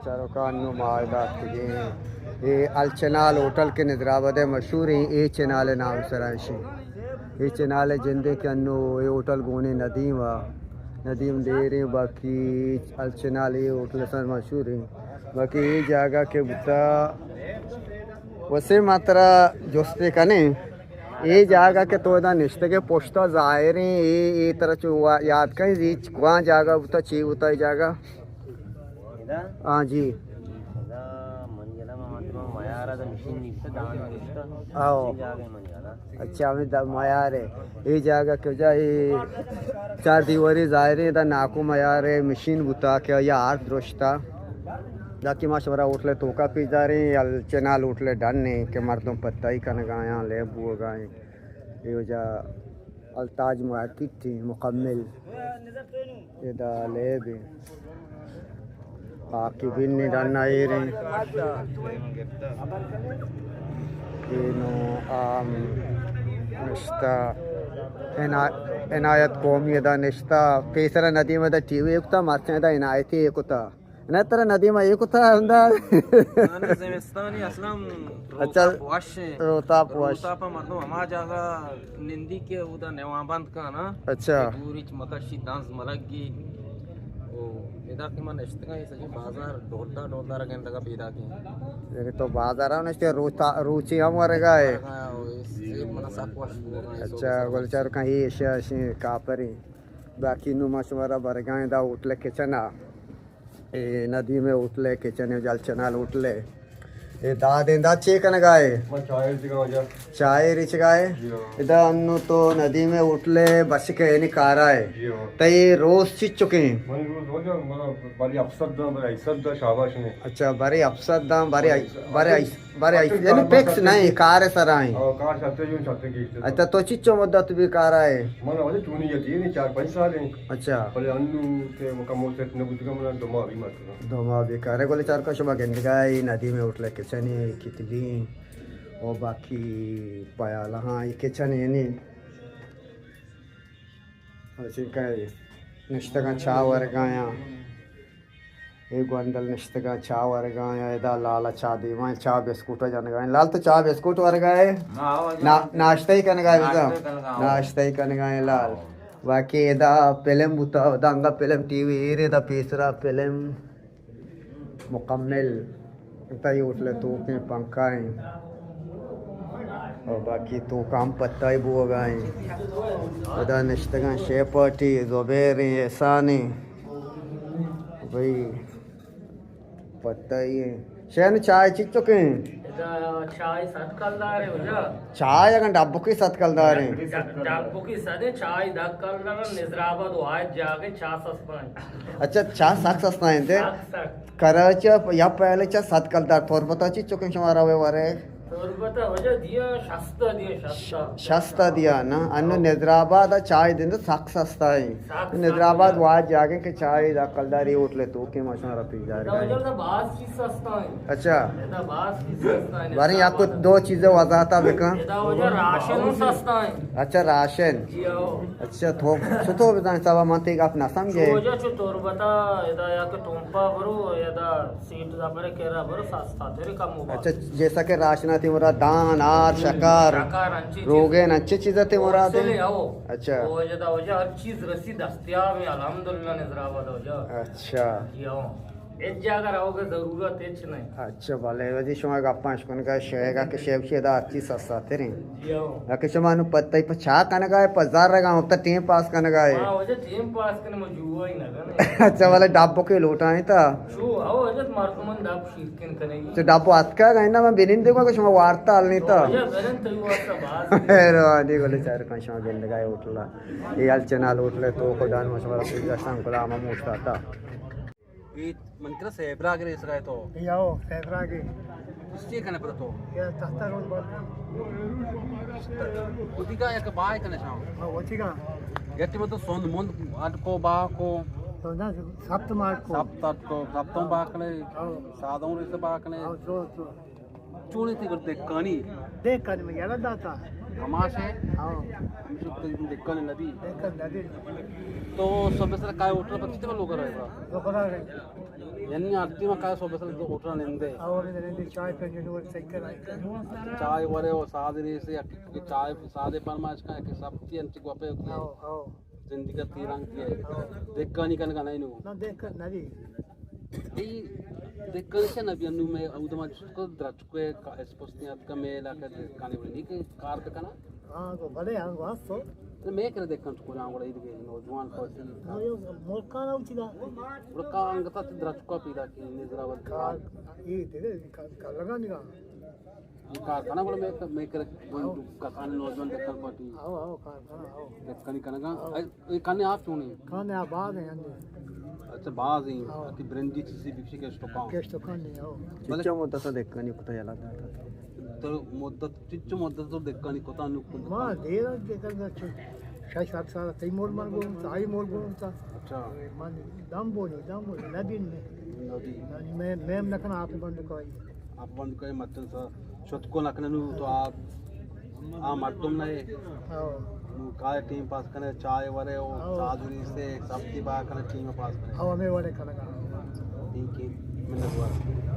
چاروکاں، انوں ما ادا اتکگیں اے الچنال ہوٹل کہ نظر آباد ءِ مشہوریں، اے چنال ءِ نام سرا اشی۔ اے چنال ءِ جندے کہ انوں اے ہوٹل گونیں ندیم ءَ، ندیم دیریں، باقی الچنال اے ہوٹل ءِ سرا مشہوریں۔ باقی اے جاگہ کہ بوتا، وسیم ما ترا جستے کنیں، اے جاگہ کہ تو ادا نشتگے پشتا ظاہریں، اے، اے ترا چو وا-، یاد کئیں، اے چ-، کواں جاگہ بوتا، چی بوتا اے جاگہ؟ ادا؟ ہاں جی۔ ادا من یلا ما، ما میارا دا مشین نیستا، دان نیستا۔ آؤ۔ اے جاگہ من یلا۔ اچھا، ہمیں دا میار ہے۔ اے جاگہ کہ جا، اے چار دیواری ظاہریں، دا ناکو میار ہے، مشین بوتا کہ یا آرت درشتا۔ داکی ما شمارا ہوٹل ءِ توکا پیش داریں، الچنال ہوٹل ءِ ڈن ایں کہ مردم پتائی کنگا یاں، لیب بوگا ایں۔ اے وجہ التاج مارکیٹ ایں مکمل۔ ادا لیب ایں۔ باقی بن ڈن ءَ ایر ایں۔ اینو عام نشتہ، عنا-، عنایت قومی ادا نشتہ، پیسرا ندیم ادا ٹی وی کتا، مرچاں ادا عنایتی کتا۔ نہ ترا ندیم ءَ اے کتا ہمدا؟ نہ، نہ، زمستانی اصلاً اچھا، روتاپ وش ایں۔ روتاپ وش۔ روتاپ ءَ مردم ہما جاگہ نندی کہ اودا نواں بند کن، ہاں۔ اچھا۔ دور ہچ مکشی، دنز ملگی۔ او ادا کہ من نشتگاں، اے سجی بازار ڈولدار ڈولدار گندگا پیداک ایں۔ یعنی تو بازار ءَ نشتے، روتا-، روچی ہم ورگا ہے؟ ورگا ہے، او اے سیب منا سک وش بوگا ایں۔ اچھا، گل چاروکاں، اے اشیا اشیں کاپریں۔ باقی نوں ما شمارا برگا ایں دا ہوٹل ءِ کچن ءَ۔ اے ندیم ءِ ہوٹل ءِ کچن ایں، الچنال ہوٹل ءِ۔ اے داد ایں، داد چے کنگا ئے؟ من چائے ریچگا واجہ۔ چائے ریچگا ئے؟ جی ہاں۔ ادا انوں تو ندیم ءِ ہوٹل ءِ بشکے یعنی کارا ئے۔ جی ہاں۔ تئی روز چچکیں؟ من روز واجہ، من بری ہپت سد داں، بری ہشت سد داں، شاباش نے۔ اچھا، بری ہپت سد داں، بری، بری بری بارے آئی، بارے آئی، یعنی فکس نہیں، کار سرا ایں۔ او، کار شرطے جو شرطے کی۔ اچھا، تو چچو مدت بھی کارا ئے؟ من واجہ چونی یتی نہیں، چار پنچ سال ایں۔ اچھا۔ بلے انوں تے مکمل سیٹ نہ بوتگا، من دو ماہ بھی مت۔ دو ماہ بھی کارے۔ گل چاروکاں، شما گندگا ئے، ندیم ءِ ہوٹل ءِ کچن ایں، کتلی ایں، او باقی پیالہ ہاں، اے کچن ایں نی۔ اچھا، کئے نشتگاں چاہ ورگا یاں۔ اے گونڈل نشتگاں چاہ ورگا ایں، ادا لال ءَ چاہ دیما ایں، چاہ بسکوٹ ءَ جنگا ایں۔ لال تو چاہ بسکوٹ ورگا ئے؟ نا، نا، ناشتہ ئی کنگا ئے بزاں؟ ناشتہ کنگا ایں۔ ناشتہ ئی کنگا ایں لال۔ باقی ادا فلم بوتا، ادا انگا فلم ٹی وی ایر ایں، ادا پیسرا فلم مکمل۔ ادا اے ہوٹل ءِ توکیں پنکھا ایں۔ او باقی توکا ہم پتائی بوگا ایں۔ ادا نشتگاں شے پارٹی، زبیر ایں، احسان ایں۔ بھئی، پتہ ایں۔ شین چائے چچکیں؟ ادا چائے صد کلدار ایں، واجہ۔ چائے اگاں ڈبکی صد کلدار ایں۔ ڈ-، ڈبکی صد ایں، چائے دہ کلدار ایں، نظر آباد واحد جاگہ چاہ سستا ایں۔ اچھا، چاہ سک سستا ایں تے؟ سک، سک۔ کراچی یا پہلے چاہ صد کلدار، تربتا چچکیں شمارا وے ورے؟ تربت ءَ واجہ دیاں شست ءَ، دیاں شست ءَ۔ شست ءَ دیاں نا؟ انوں ہو۔ نظر آباد ءَ چائے دنت سک سستا ایں۔ سک، سک نظر آباد واجہ۔ واجہ جاگہ کہ چائے دہ کلداری ہوٹل ءِ توکیں ما شمارا پیش دارگا ایں۔ واجہ ادا باز چیز سستا ایں۔ اچھا۔ ادا باز چیز سستا ایں۔ بارے یک دو چیز وضاحت بکن۔ ادا واجہ راشن سستا ایں۔ اچھا، راشن۔ جی ہو۔ اچھا، تو چطور بزاں حسابا من تئی گپ نہ سمجھے؟ واجہ چو تربتا ادا یا کہ ٹومپا برو، ادا سیٹ زبر کرا برو، سستا تر کم ہو۔ اچھا، جیسا کہ راشنا تئی مراد دان، آر، شکر، شکر، انچی چیز۔ روگن، انچی چیزا تئی مراد ایں؟ ہو۔ اچھا۔ او واجہ دا واجہ ہر چیز رسی دستیاب ایں، الحمدللہ نظر آباد واجہ۔ اچھا۔ جی ہو۔ ہچ جاگہ روگ ءِ ضرورت ہچ نہیں۔ اچھا، بلے وتی شما گپاں اش کنگا، شیگا کہ شیب شیدا ہر چیز سستا تر ایں۔ جی ہو۔ یا کہ شما نوں پتہ ای پہ چاہ کنگا ئے، پہ زر رگا، ہم تا ٹیم پاس کنگا ئے؟ ہاں، واجہ ٹیم پاس کنے، ما جوا ہی نہ کنے۔ اچھا، بلے ڈبو کے لوٹائیں تا؟ چو، ہو، واجہ مردمان ڈب شیرکن کنے۔ چو ڈبو اتکا گئے نا، من بنندگا کہ شما وارتا حال نہیں تا۔ واجہ بنن تئی واسطہ باز۔ مہربانی، گلے چاروکاں، شما گندگا ئے ہوٹل ءَ۔ اے الچنال ہوٹل ءِ توک ءَ دان ما شما را پیش داشتاں، کلا ہم اوشتاتا۔ اے من کرا سیبراگ ریس رہے تو۔ اے آؤ، سیبراگ ایں۔ اس چی کنے پر تو؟ اے تختا روڈ پر۔ وتی کا یک بائے کنے شام؟ ہاں، وتی کا۔ یک مطلب سوند مند اٹ کو با کو۔ تو نا، سپت مار کو۔ سپت اٹ کو، سپتوں با کنے، ہاں۔ سادوں ریس با کنے۔ ہاں، تو، تو۔ چونے تئی گل دکانی؟ دکانی میں یلا داتا۔ ہماش ہے؟ ہاں۔ ہمیشہ تئی دکان ندی؟ دکان ندی۔ تو سب سر کائے ہوٹل پر چتے لوگ رہے گا؟ لوگ رہے۔ یعنی ہر ٹیم کا سو بسل تو ہوٹل نندے۔ اور نندے، چائے پہ جنور سکر آئی کر۔ چائے ورے و سادے ریسے، یک چائے سادے فرمائش کا، یک سبتی انت گوپے ہوتی ہے۔ ہاں، ہاں۔ زندگی تیرانگ کی ہے۔ ہاں۔ دکانی کنگا نہیں نو۔ نہ، دکان نہیں۔ ای دکان سے نبی انو میں اودما کو درچ کو اسپوستی ات کا میں علاقہ دکانی بنی کہ کار بکنا۔ ہاں، تو بڑے ہاں، واس تو۔ تو میں کرے دکان کو جان گڑا ادگے نوجوان پارٹی۔ ہاں، یہ ملکان او چیزا۔ گڑا کا انگتا درچ کو پیدا کی نظر آوت۔ کار، یہ تیرے کار لگا نہیں۔ کارخانہ گڑا میں، میں کر کسان نوجوان دکان پارٹی۔ آؤ، آؤ، کارخانہ، آؤ۔ دکانی کنگا۔ آؤ۔ اے، اے کنے آپ چونے؟ کنے آپ باز ہیں، ہاں جی۔ اچھا، باز ہیں۔ آؤ۔ کہ برنجی چیزی بکشی کے اسٹوکان۔ کے اسٹوکان نہیں، آؤ۔ بلے چچا مدت دکانی کتا یلا داتا؟ تو مدت، چچا مدت تو دکانی کتا نو کن؟ ما دیر دکان دا چو، شش سات سال تئی مول من گون، تائی مول گون تا۔ اچھا۔ من دم بونی، دم بونی، نبین میں۔ نبین۔ یعنی میں، میں نکن آپ بند کوئی۔ آپ بند کوئی متن سا۔ شت کو نکننو تو آ، آ مردم نہ ہے۔ ہاں۔ نو کائے ٹیم پاس کنے، چائے ورے او، ہاں۔ سادری سے سبتی با کنے، ٹیم پاس کنے۔ ہاں، ہمیں ورے کنے۔ ٹھیک ہے، منت وار۔